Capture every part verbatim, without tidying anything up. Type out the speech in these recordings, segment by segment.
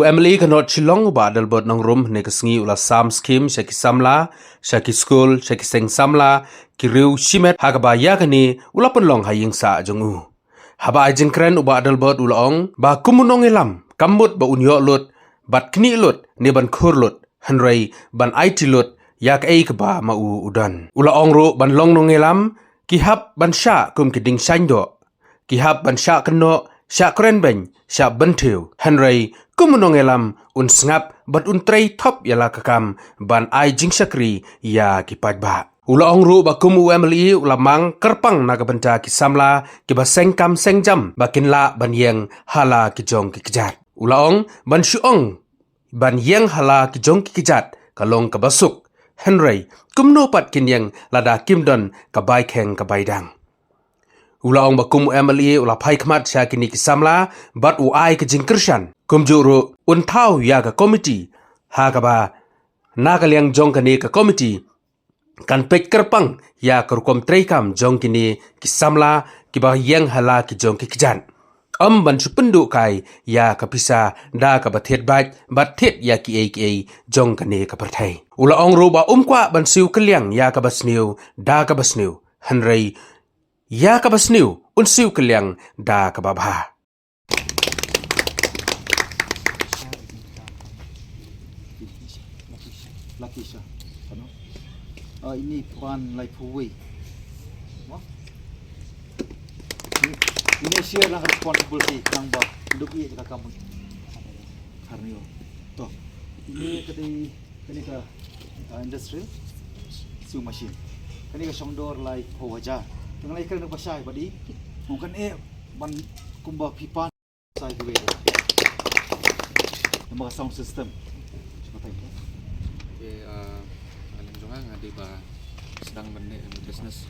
MLA ka North Shillong u Bah Adelbert Nongrum hynne ka sngi u la sam skhim sha ki samla, sha ki skul, sha ki seng samla, ki riew shimet ha kaba ïa kane u la pynlong ha ïing sah jong u. Haba ai jingkren u Bah Adelbert u la ong ba kum u nongïalam kam mut ba un ïoh lut bad knieh lut ne ban khur lut, hynrei ban aiti lut ïa kaei kaba ma u u don. U la ong ruh ban long nongïalam ki hap ban shah kum ki dieng shain doh, ki hap ban shah kynnoh, shah kren beiñ, shah bynthiew. Hynrei kum u nongïalam un sngap bad un trei thop ïa la ka kam ban ai jingshakri ïa ki paidbah. U la ong ruh ba kum u MLA u la mang kyrpang na ka bynta ki samla kiba seng kam seng jam ba kin lah ban ïeng ha la ki jong ki kjat. U la ong ban shu ong ban ïeng ha la ki jong ki kjat ka long kaba suk, hynrei kumno pat kin ïeng lada kim don ka bai kheng ka bai dang. U la ong ba kum u MLA u la phai khmat sha kine ki samla bad u ai ka jingkyrshan. Kumjuh ruh un thaw ïa ka komiti ha kaba na ka liang jong kane ka komiti kan peit kyrpang ïa ka rukom treikam jong kine ki samla kiba ïeng ha la ki jong ki kjat. Ym ban shu pynduh kai ïa ka pisa da kaba thied bad bad thied ïa kiei kiei jong kane ka pyrthei. U la ong ruh ba um kwah ban siew kylliang ïa kaba sniew da kaba sniew, hynrei ïa kaba sniew un siew kylliang da kaba bha. Lakisha. Ano? Ah, ini pan lai phuwei. Mo? Ini, ini share lang responsibility nang ba duk i ka kam. Karnio. To. Ini ka dei Kane ka, ah, industrial sewing machine. Kane ka shong dor lai phew hajar. Te nga la ïakren bad u Bah Shai bad i. Nga kane ban kumba phi pan sa kiwei de. Namar ka sound system. Shu batai. Te, ah, na liang jong nga nga dei ba sdang ban leh business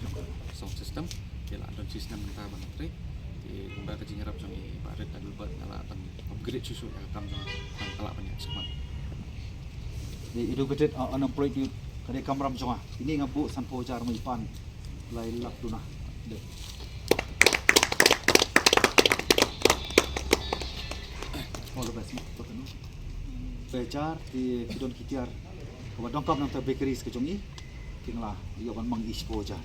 sound system. Te la don shisnem mynta ban trei. Te kumba ka jingïarap jong i Bah Rit Adelbert nga la tang upgrade shuh shuh ïa ka kam jong nga. Tang ka la ban ïa shikmat. Ni educated, uh, unemployed youth. Ka dei kamram jong nga. Ini nga buh san phew hajar, ma i pan lai lak duna. Dei. All the best, ma. Phew hajar, te ki don ki tiar kaba donkam na ka bakeries ka jong i. Te nga la ïoh ban mang i shi phew hajar.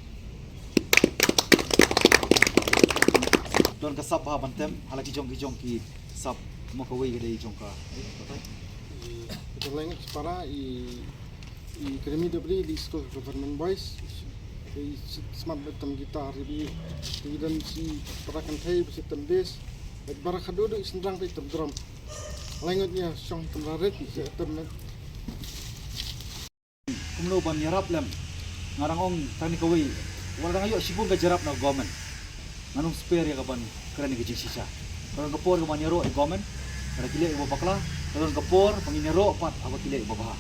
Don ka sap ba ban tem ha la ki jong ki jong ki sap, mo, kawei ka dei jong ka. Ka dei lang para i, i kremi da bri di school government boys. I smat da tem guitar di, i don shi para kan thei ba shi tem bass. Bara ka dodo i sendrang da tem drum. Langot nia shong tem rarit, tem. Kumno ban ïarap lem. Nga dang ong tang ni kawei. Wat la dang ïoh shibun ka jingïarap na government, ngan ym spare ïa ka ban kren ïa ka jingshisha. Ka don ka por ka ban ïaroh ïa government, ka da ki leh ïa ba bakla. Ka don ka por ba ngin ïaroh pat haba ki leh ïa ba bha.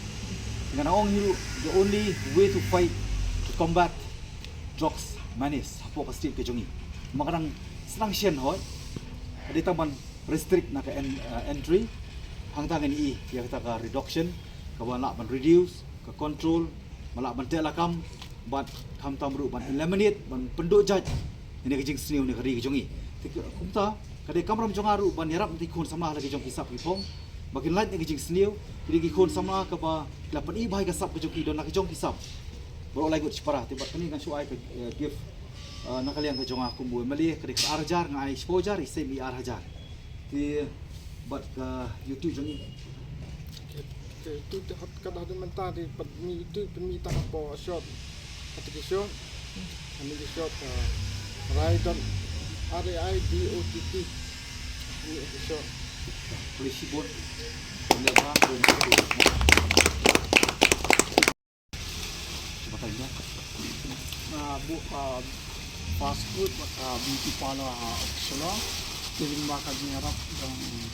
Nga dang ong hi ruh, the only way to fight, to combat drugs menace hapoh ka state ka jong i, ma ka dang sdang shen hoi, ka dei tang ban restrict na ka en-, uh, entry. Hangta ngin ïohi ïa kata ka reduction, ka ban lah ban reduce, ka control, ba lah ban teh lakam, bad khamtam ruh ban eliminate, ban pynduh jait ïa ka jingsniew na ka ri ka jong i. Te kumta ka dei kamram jong nga ruh ban ïarap na ki khun samla ha la ki jong ki sap ki phong, ba kin lait na ka jingsniew. Ki dei ki khun samla kaba la pyni bha ïa ka sap ka jong ki, don la ki jong ki sap. Baroh lai ngut shipara, te bad kane ngan shu ai ka, eh, gift, eh, na ka liang ka jong nga kum u MLA, ka dei ka ar hajar, nga ai shi phew hajar, i Sem i ar hajar. Te bad ka YouTube jong i. Te tu te hot ka dah mynta te pat mi tu te mi ta hapoh shop. Kata ki shop. Kami ki shop, eh, Raidot, R A I D O T T. Kami ki shop. Polisi bot. Kami apa? Batai ïa. Ah, buh, ah, fast food, ah, beauty parlor, ah, optional. Te lyngba ka jingïarap jong i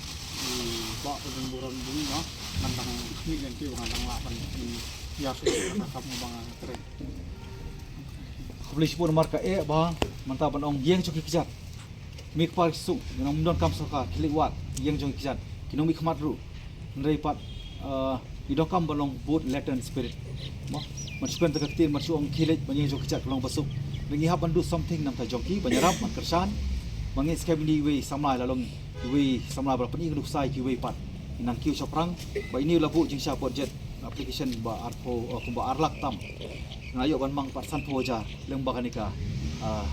Bah Padunburom Ding, no. Ngan dang khmih lynti ba ngan dang lah ban ïa ka kam ba nga trei. Khublei shibun namar ka eh ba mynta ban ong ïeng jong ki kjat. Mih kpar ki suk, ngi nang ym donkam sorkar, ki leit wad ïeng jong ki kjat, ki nang mih khmat ruh. Hynrei pat, eh, ngi donkam ban long both letter and spirit. Mo, ban shu kren da ka ktien, ban shu ong khie leit ban ïeng jong ki kjat ka long ba suk. Hynrei ngi hap ban do something na ka bynta jong ki, ban ïarap, ban kyrshan. Ba ngeit skhem ïa iwei i samla i la long iwei i samla ba la pyni ka nuksa ïa kiwei pat. Nang kiew shaphrang ba ine u la buh jingshah budget application ba arphew, uh, kumba ar lak tam. Nga ïoh ban mang pat sanphew hajar lyngba kane ka, uh,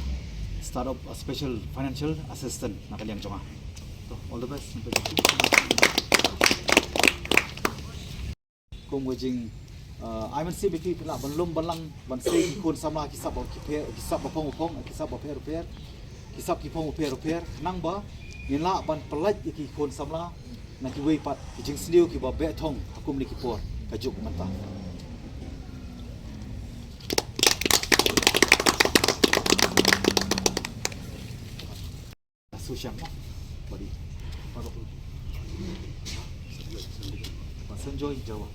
startup, uh, special financial assistance na ka liang jong nga. To, all the best. Kum ka jing, uh, ai mynsiem ïa phi phi lah ban lum ban lang ban sei ki khun samla ki sap ba ki pher, ki sap ba phong ba phong, ki sap ba pher ba pher, ki sap ki phong ba pher ba pher, nang ba ngin lah ban pyllait ïa ki khun samla na kiwei pat ki jingsniew kiba beh thong ha kumne ki por ka juk mynta. Susiang mo. Badi. Paralok ruh. Ba Sanjoy Jawa.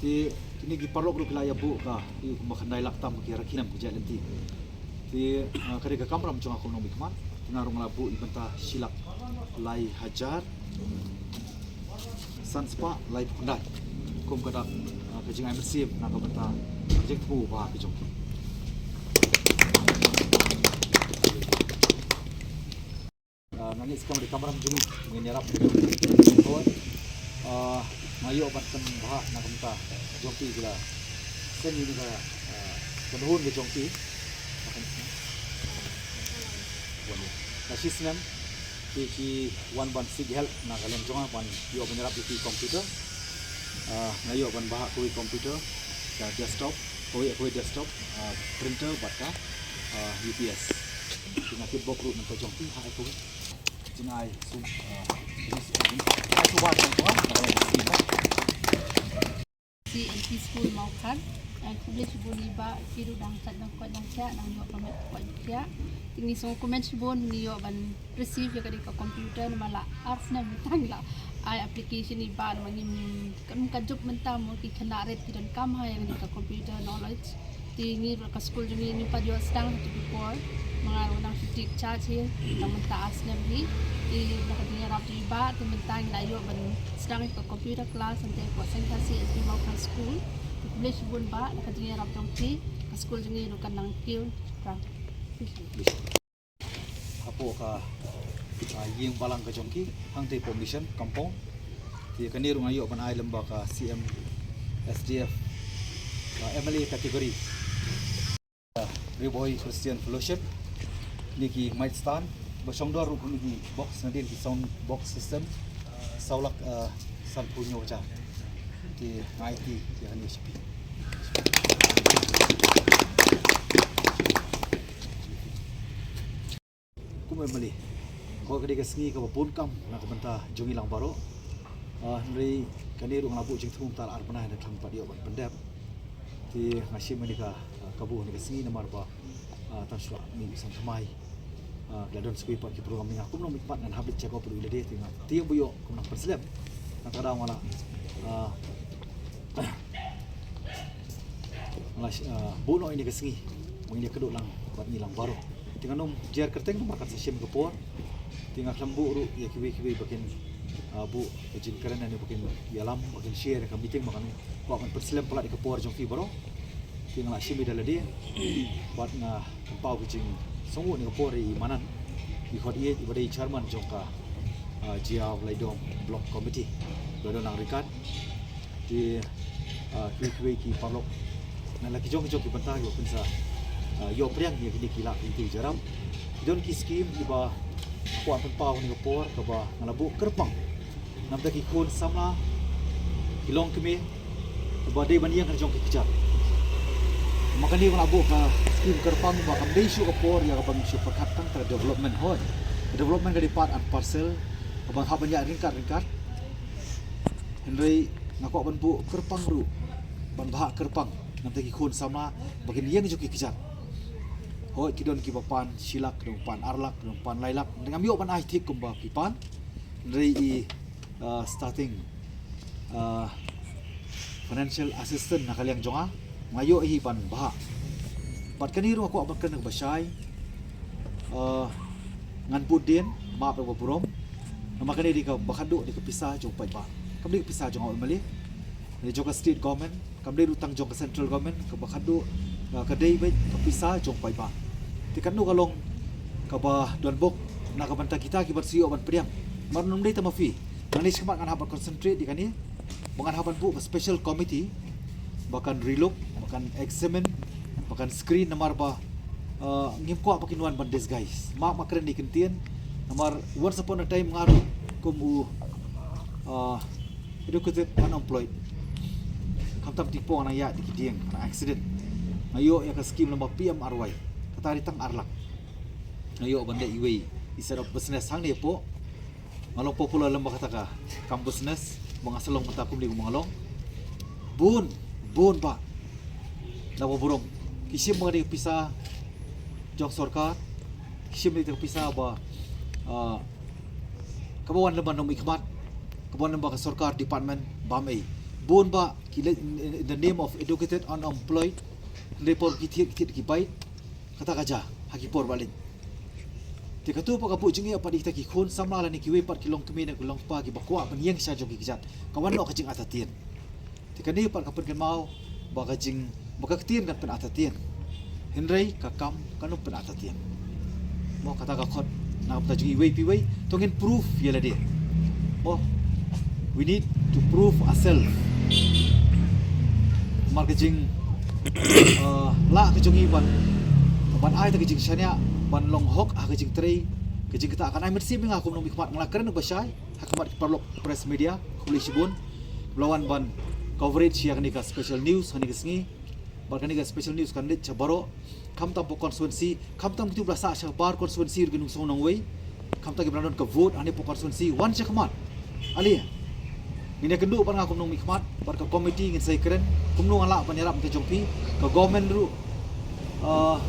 Te kine ki paralok ruh ki la ïa buh ka, ïa kumba khyndai lak tam ki rakhi nam ki jait lynti. Te, ah, ka dei ka kamram jong nga kum u nongmihkhmat. Te nga ruh nga la buh ïa bynta shi lak lai hajar san spah laiphew khyndai. Kum ka dak, ah, ka jingai mynsiem na ka bynta ka jingthmu ba ka jong ki. Ah, nga ngeit skam ka dei ka kamram jong ngi, ngin ïarap. Ah, nga ïoh ban pynbha na ka bynta jong ki, ki la seng ïa ka, ah, kynhun ka jong ki. Ka shisnem ki, ki wan ban seek help na ka liang jong nga ban ïoh ban ïarap ïa ki computer. Ah, nga ïoh ban bha kawei computer, ka desktop, kawei, kawei desktop, ah, printer bad ka, ah, U P S. Ki nga tip bok ruh nangta jong ki ha kawei. Jingai sum, ah, ai suba jong ka, ah, C L P School Mawkhan. Ai khublei shibun ïa i bah, ki ruh dang sait dang koit dang khiah, dang ïoh ka met koit khiah. Te ngi sngewkmen shibun ngi ïoh ban receive ïa ka dei ka computer namar la ar snem tang la ai application ïa i bah namar ngim, kam ka juk mynta mo ki khynnah rit ki donkam ha ïa ka dei ka computer knowledge. Te ngi ruh ka skul jong ngi ngim pat ïoh sdang ha ki por. Ma nga ruh dang shu take charge hi, dang mynta ar snem hi. Te da ka jingïarap jong i bah te mynta ngi la ïoh ban sdang ïa ka computer class hangtei hapoh Saint Therese L P Mawkhan School. Te khublei shibun bah, da ka jingïarap jong phi ka skul jong ngi ruh kan nang kiew shaphrang. Hapoh ka, ah, ïing balang ka jong ki hangtei hapoh Mission Compound. Te kane ruh nga ïoh ban ai lem bad ka C M S D F, ah, M L A category. Ah, Ri Bhoi Christian Fellowship. Kine ki mic stand ba shong dor ruh, kine ki box, na dien ki sound box system. Saw lak, ah, sanphew hynñiew hajar. Te nga aiti ïa kane sha phi. Kum u M L A, ko ka dei ka sngi kaba bun kam na ka bynta jong ngi lang baroh. Ah, hynrei kane ruh nga la buh jingthmu mynta la ar bnai, nga khlem pat ïoh ban pyndep. Te nga shim ïa kane ka, ah, kabu ïa kane ka sngi namar ba, ah, tang shuwa mih u san thymmai, ah, ki la don sa kawei pat ki program, nga kum u nongmihkhmat ngan hap leit check up ruh ïa lade, te nga tieng ba ïoh kum nang pynslem. Nangta ka daw nga la, ah, nga la, ah, buh noh ïa kane ka sngi ba ngin ïakynduh lang bad ngi lang baroh. Te ngan ym jer kyrteng namar kan sa shim ka por. Te nga khlem buh ruh ïa kiwei kiwei ba kin, ah, buh ka jingkren ne ba kin ïalam, ba kin share ïa ka meeting, ba kan kwah ban pynslem palat ïa ka por jong phi baroh. Te nga la shim ïa da lade bad nga pynpaw ka jingsngewnguh ne ka por ïa i Manan, i khot ïeit, iba dei chairman jong ka, ah, Jaïaw Laitdom Block Committee, ba don nang ryngkat. Te, ah, kiwei kiwei ki paralok na la ki jong ki jong ki bynta kiba pynsa, ah, ïoh pdiang ïa kine ki lad ki jingtei jingïarap. Ki don ki skim kiba nga kwah pynpaw ha kane ka por kaba nga la buh kyrpang na ka bynta ki khun samla, ki longkmie, kaba dei ban ïeng ha la ki jong ki kjat. Ma kane nga la buh ka skim kyrpang ba kam dei shuh ka por ïa kaba ngin shu pyrkhat tang ka development, hooid. Development ka dei part and parcel kaba nga hap ban ïaid ryngkat ryngkat. Hynrei nga kwah ban buh kyrpang ruh, ban bha kyrpang na ka bynta ki khun samla ba kin ïeng ha la ki jong ki kjat. Hooid, ki don kiba pan shi lak, ki don pan ar lak, ki don pan lai lak. Hynrei ngam ïoh ban ai thik kumba ki pan. Hynrei i, ah, starting, ah, financial assistance na ka liang jong nga, nga ïoh hi ban bha. Bad kane ruh nga kwah ban kren kaba shai. Ah, ngan bud dien, map ïa kaba burom. Namar kane dei kaba khatduh, dei ka pisa jong u paidbah. Kam dei ka pisa jong u M L A, dei jong ka state government. Kam dei ruh tang jong ka central government, kaba khatduh, ah, ka dei beit ka pisa jong u paidbah. Te katno ka long kaba don bok na ka bynta kita kiba shu ïoh ban pdiang. Namar ym dei tang ma phi, Nangne shakhmat ngan hap ban concentrate ïa kane, ba ngan hap ban buh ka special committee ba kan relook, ba kan examine, ba kan screen, namar ba, uh, ngim kwah ba kin wan ban disguise. Map ma kren ïa ki ktien, namar once upon a time nga ruh kum u, uh, educated unemployed. Khamtam te pong nang ïaid da ki dieng, nang accident. Nga ïoh ïa ka scheme lem bad P M R Y, kata dei tang ar lak. Nga ïoh ban leh iwei i set up business hangne hapoh. Nga long popular lem bad kata ka kam business ba nga sa long mynta kumne kumba nga long. Bun, bun bah na ba burom ki shim ba ka dei ka pisa jong sorkar, ki shim ba ka dei ka pisa ba, ah, kaba wan lem bad nongmihkhmat, kaba wan lem bad ka sorkar department, bam ei. Bun bah ki leh in, in the name of educated unemployed. Hynrei por ki thied ki thied ki bai. Kata ka jia ha ki por ba leit. Te katu pat ka buh jingeh pat ïa kita ki khun samla lane kiwei pat ki longkmie ne ki longkpa kiba kwah ban ïeng sha jong ki kjat. Ka wan noh ka jingartatien. Te kane pat ka pynkynmaw ba ka jing, ba ka ktien kan pynartatien, hynrei ka kam kan ym pynartatien. Mo, kata ka khot na ka bynta jong iwei pa iwei. To ngin prove ïa lade. Mo, we need to prove ourselves. Mar ka jing, uh, lah ka jong i ban, ban ai ta ka jingshaniah, ban long hok ha ka jingtrei. Ka jingkata kan ai mynsiem ïa nga kum nongmihkhmat. Nga la kren ba shai ha khmat ki paralok press media, khublei shibun ba la wan ban coverage ïa kane ka special news ha kane ka sngi. Bad kane ka special news kan leit sha baroh, khamtam hapoh constituency, khamtam kito ba la sah shabar constituency ruh ki nongshong nongwei, khamtam kiba la don ka vote hangne hapoh constituency, wan sha khmat. Ale, ngin ïakynduh bad nga kum nongmihkhmat bad ka committee, ngin sa ïakren kumno ngan lah ban ïarap ïa ka jong phi. Ka government ruh, ah,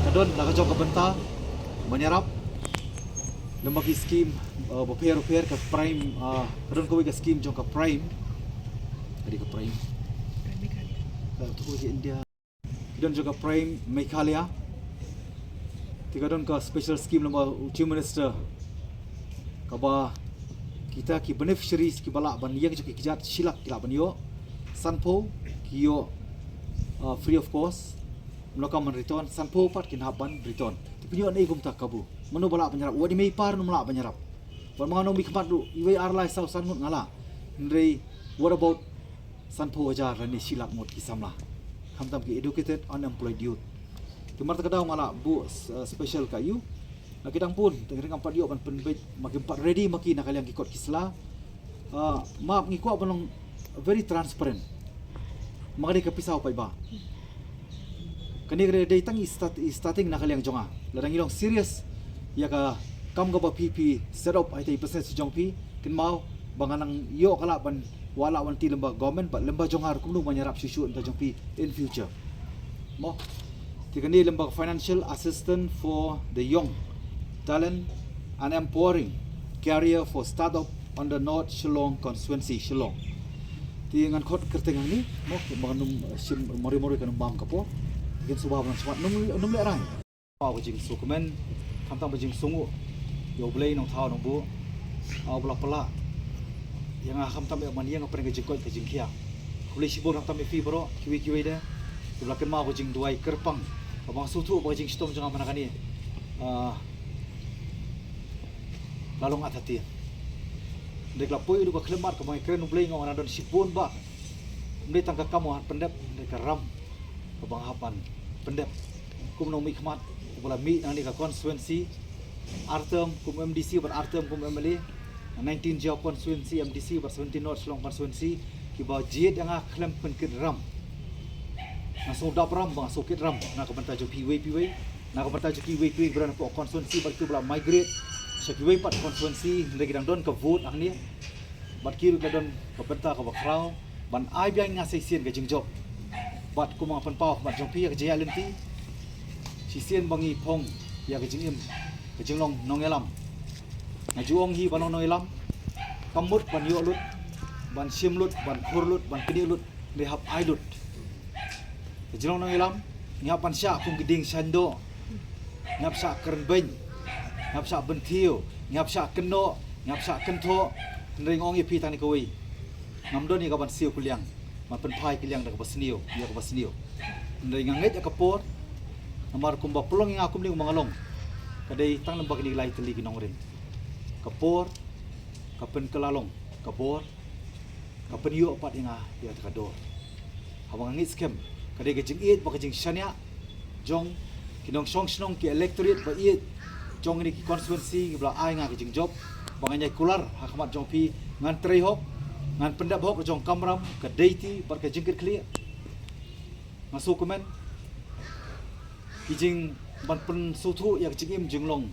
ka don la ka jong ka bynta ban ïarap lem bad ki scheme, ah, bapher bapher. Ka Prime, ah, ka don kawei ka scheme jong ka Prime. Ka dei ka Prime, ka tu ka India. Ki don jong ka Prime Meghalaya. Te ka don ka special scheme lem bad u Chief Minister, kaba kita ki beneficiaries kiba lah ban ïeng jong ki kjat shi lak ki lah ban ïoh. Sanphew ki ïoh, uh, free of cost. Mlakam ban return, sanphew pat kin hap ban return. Te pynïoh ne kumta kabu. Mano ba lah ban ïarap? Wat i mei i pa ruh ym lah ban ïarap. Bad ma nga nongmihkhmat ruh, iwei ar lai saw san ngut nga lah. Hynrei what about sanphew hajar lane shi lak ngut ki samla, khamtam ki educated unemployed youth? Te mar ta ka daw nga la buh, uh, special ka ïa u. Na ki dang bun, te ngam pat ïoh ban pynbeit, ma ki pat ready ma ki na ka liang ki kot ki sla. Uh, ma ngi kwah ban long very transparent. Ma ka dei ka pisa u paidbah. Kane ka dei tang i start, i starting na ka liang jong nga. Lada ngi long serious ïa ka kam kaba phi phi set up ha ita i business jong phi, kynmaw ba ngan nang ïoh ka lah ban, wat lah ban ti lem bad government bad lem bad jong nga ruh kumno ban ïarap shuh shuh na ka bynta jong phi in future. Mo, te kane lem bad ka financial assistance for the young talent and empowering career for startup on the North Shillong constituency, Shillong. Te ngan khot kyrteng hangne, mo, ba ngan ym shim, mori mori kan ym bam ka por. Te kin sngewbha ban sngewbha, ym, ym lehrain. Ka jingsngewkmen, khamtam ka jingsngew ïa U Blei Nongthaw Nongbuh, ah, ba la pynlah ïa nga khamtam ïa ban ïeng hapdeng ka jingkoit ka jingkhiah. Khublei shibun khamtam ïa phi baroh kiwei kiwei de kiba la kynmaw ka jingduwai kyrpang, kaba nga sngewthuh ba ka jingshitom jong nga mynta kane, ah, la long artatien. Hynrei ka la poi haduh ka khyllipmat kaba nga kren, U Blei, nga ong nang don shibun bah. Ym dei tang ka kam u hap pyndep, hynrei ka ram kaba nga hap ban pyndep. Kum nongmihkhmat uba la mih na kane ka constituency ar term kum M D C bad ar term kum M L A, nineteen Jaïaw constituency M D C bad seventeen North Shillong constituency, kiba jied ïa nga khlem pynkit ram. Nga sngewdap ram bad nga sngewkit ram na ka bynta jong phi iwei pa iwei, na ka bynta jong ki iwei pa iwei kiba don hapoh constituency bad kiba la migrate sha kiwei pat constituency, hynrei ki dang don ka vote hangne. Bad ki ruh ki la don ka bynta kaba khraw ban ai biang ïa nga shisien ka jingjop. Bad kumba nga pynpaw ha khmat jong phi ïa ka jingïaid lynti, shisien ba ngi phong ïa ka jingim, ka jinglong nongïalam, nga ju ong hi ba long nongïalam kam mut ban ïoh lut, ban shim lut, ban khur lut, ban knieh lut, hynrei hap ai lut. Ka jinglong nongïalam, ngi hap ban shah kum ki dieng shaiñdoh, ngi hap shah kren beiñ, ngi hap shah bynthiew, ngi hap shah kynnoh, ngi hap shah kynthoh. Hynrei nga ong ïa phi tang ne kawei, ngam don ïa ka ban siew kylliang, ban pynphai kylliang da kaba sniew ïa kaba sniew. Hynrei nga ngeit ïa ka por, namar kumba pynlong ïa nga kumne kumba nga long, ka dei tang lem bad kine ki lai tylli ki nongrim. Ka por ka pynkylla long. ka bor, ka pynïoh pat ïa nga ïa ka dor. Haba nga ngeit skhem, ka dei ka jingïeit bad ka jingshaniah jong ki nongshong shnong, ki electorate ba ïeit jong kine ki constituency kiba la ai nga ka jingjop ba ngan ïai kular ha khmat jong phi, ngan trei hok, ngan pyndep hok ka jong ka kamram, ka deiti bad ka jingkitkhlieh. Nga sngewkmen ki jing ban pynsngewthuh ïa ka jingim jinglong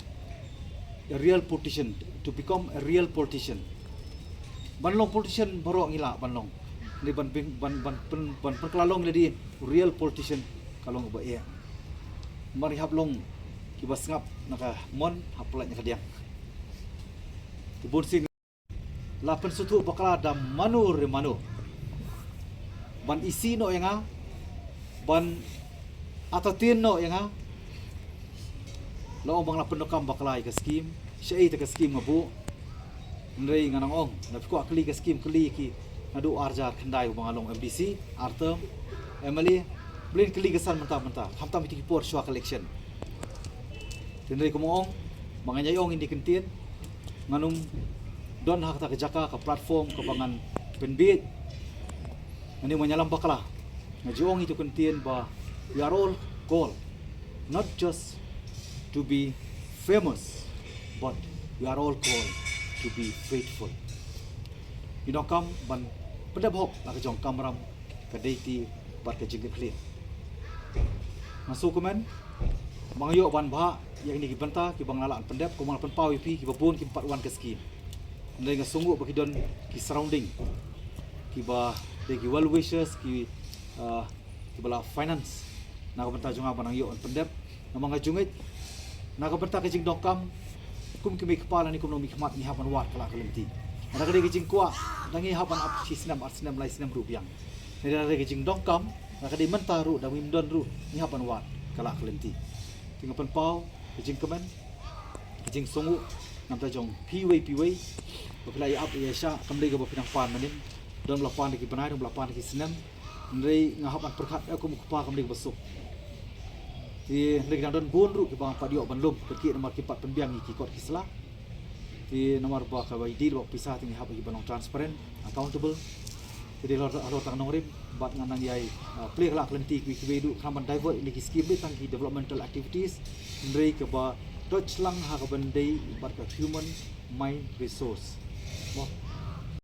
a real politician, to become a real politician. Ban long politician baroh ngi lah ban long. Ni ban pyn, ban ban pyn, ban pynkylla long lade real politician ka long ba eh. Mar hap long kiba sngap na ka mon, hap pyllait na ka diang. Te bun sien la pynsngewthuh bakla da mano re mano ban isih noh ïa nga, ban entertain noh ïa nga. La ong ba nga la pyndonkam bakla ïa ka skim, shaei te ka skim nga buh. Hynrei ngan nang ong, la phi kwah kylli ka skim, kylli ki. Naduh ar hajar khyndai ba nga long M D C, ar term, M L A, balei kylli ka san mynta mynta, khamtam ïa ki por shuwa ka election. Hynrei kumba ong, ba ngan ïai ong ïa kine ki ktien, ngan ym don ha kata ka jaka, ka platform kaba ngan pynbiej. Ngan ïa wan ïalam bakla. Nga ju ong ïa kine ki ktien ba we are all called not just to be famous, but we are all called to be faithful. Ngi donkam ban pyndep hok la ka jong ka kamram, ka deiti bad ka jingkitkhlieh. Nga sngewkmen ba nga ïoh ban bhah ïa kine ki bynta kiba nga la lah pyndep, kumba nga la pynpaw ïa phi, kiba bun kim pat wan ka skim. Hynrei nga sngewnguh ba ki don ki surrounding kiba dei ki well wishers, ki, ah, kiba la finance na ka bynta jong nga ban nang ïoh ban pyndep. Namar nga ju ngeit na ka bynta ka jingdonkam, kum ki mei kpa lane kum ki nongmihkhmat, ngi hap ban wad ka lad ka lynti. Lada ka dei ka jingkwah, da ngi hap ban ap shi snem, ar snem, lai snem ruh biang. Lada ka dei ka jingdonkam, lada ka dei mynta ruh, da ngim don ruh, ngi hap ban wad ka lad ka lynti. Te nga pynpaw ka jingkmen, ka jingsngewnguh na ka bynta jong phi iwei pa iwei, ba phi la ïa ap ïa shah, kam dei kaba phi nang pan mynnin. Don ba la pan da ki bnai, don ba la pan da ki snem. Hynrei nga hap ban pyrkhat ïa kum u kpa, kam dei kaba suk. Te hynrei ki dang don bun ruh kiba nga pat ïoh ban lum, kyrkieh namar kim pat pynbiang ïa ki kot ki sla. Te namar ba kaba ïadei bad pisa te ngi hap ïa ki ban long transparent, accountable. Te dei halor, halor tang nongrim bad ngan nang ïai, ah, plie ka lad ka lynti kiwei kiwei ruh, khnang ban divert ïa ki skim, dei tang ki developmental activities, hynrei kaba touch lang ha kaba dei bad ka human mind resource. Mo,